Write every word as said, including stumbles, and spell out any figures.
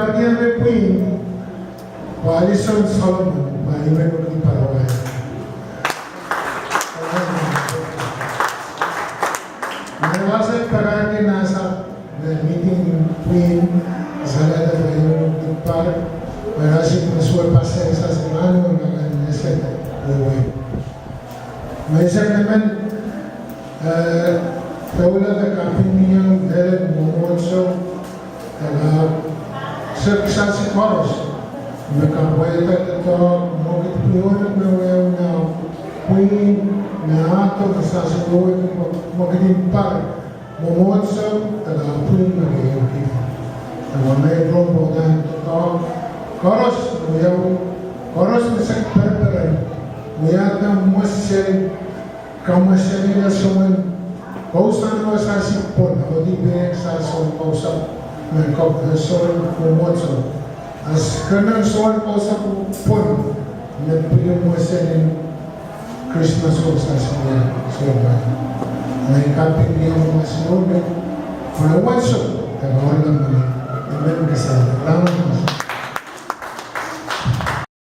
Pahn ih me pwihn, pwe alison Solomon, pwe ih me pwihn pahn wai. Mie wasa pahn kin asa, me miting pwihn, salada pwe ih me pwihn pahn, me rasi pwihn suwed paseng sasi manu, me kan nesete, wehwe. Me ise nemen, eh, doula de kapiniong, lelen mwomwohdiso, de la, sehse sasi koaros, me kapwaiada doadoahk, mwekid pwihn me wehwehki pwihn, me ahdo me sasi wehwehki mwekid en pahn mwomwohdiso, de la pwihn me wehwehki. E wahla me I pwurehng pwoudan doadoahk, koaros, wiawi, koaros me sehse pereperen, wiahda mwomwohdiso, kamwomwseli soangen kousapw me sasi pwon, oh dipwe sasi soangen kousapw me kak, eh, soangen mwomwohdiso. As kenen soangen kousapw pwon me pil mwomwohdiso en Krismas oh sasi wia soangen. Ngehi kapiniong mwomwohdiso me, pwe wasa, de la